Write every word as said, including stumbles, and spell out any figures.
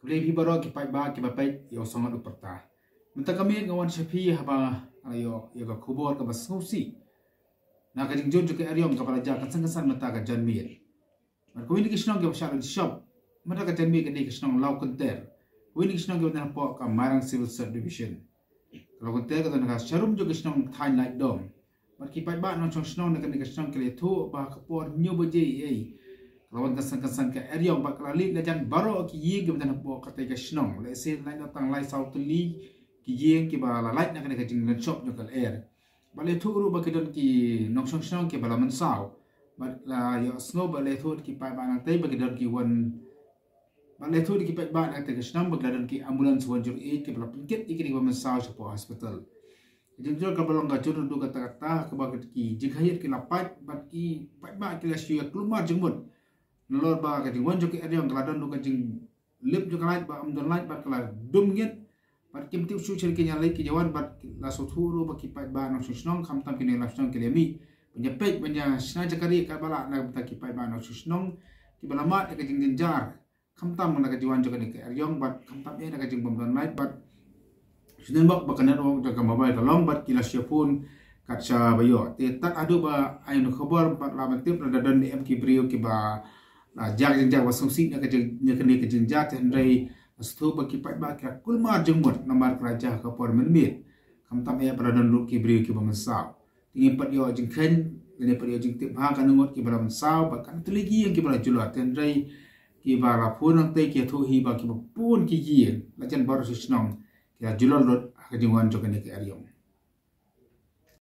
Khublei phi baroh ki paidbah kiba peit ïa u Sngewbha U Pyrta. Mynta ka miet nga wan sha phi haba nga la ïoh ïa ka khubor kaba sngewsih na ka jingjur jong ka eriong kaba la jia kynsan kynsan mynta ka janmiet. Bad kawei na ki shnong kiba shah don shop mynta ka janmiet ka dei ka shnong Lawkynter. Kawei na ki shnong kiba don hapoh ka Mairang Civil Subdivision. Ka Lawkynter ka don ha ka sharum jong ka shnong Thaiñ Laitdom. Bad ki paidbah nongshong shnong na kane ka shnong ki la ïathuh ba ha ka por hynñiew baje eiei ka la wan kynsan kynsan ka eriong bad ka la leit la jan baroh ki ïing kiba don hapoh katei ka shnong. Lehse la ïoh tang lai saw tylli ki ïing kiba la lait na kane ka jingdon shop jong ka lyer. Bad la ïathuh ruh ba ki don ki nongshong shnong kiba la mynsaw bad la ïohsngew bad la ïathuh ki paidbah nangtei ba ki don ki wan bad la ïathuh ki paidbah nangtei ka shnong ba ki la don ki ambulance one zero eight kiba la pynkit ïa kine kiba mynsaw shapoh hospital. Ka jingjur kaba long ka jur naduh katta katta kaba ki jingkhaiit ki la pait bad ki paidbah ki la shu ïa kulmar jingmut. Nalor ba ka jingwan jong ka eriong ka la don ruh ka jinglip jong ka lait ba ym don lait bad ka la dum ngit. Bad kim tip shuh shuh ki ïa leit ki ïa wan bad la sngewthuh ruh ba ki paidbah nongshong shnong khamtam ki nongïalam shnong ki la mih ban ïa peit ban ïa shna jaka rieh katba lah na ka bynta ki paidbah nongshong shnong kiba la mad ïa ka jingjynjar. Khamtam na ka jingwan jong kane ka eriong bad khamtam eh na ka jingbym don lait bad shu nang bok ba ka network jong ka mobile ka long bad ki la shu phone kat shaba ïoh. Te tad haduh ba ai na khubor bad la ban tip la da don em ki briew kiba la jia ka jingjia ba sngewsih na ka jing na kane ka jingjia te hynrei la sngewthuh ba ki paidbah ki la kulmar jingmut namar ka la jia ha ka por mynmiet. Khamtam eh ba la don ruh ki briew kiba mynsaw. Te ngim pat ïoh jingkheiñ lane pat ïoh jingtip ha kane ngut kiba la mynsaw bad katno tylli ki ïing kiba la julor te hynrei kiba la phone nangtei ki ïathuh hi ba kiba bun ki ïing la jan baroh shi shnong ki la julor lut ha ka jingwan jong kane ka eriong.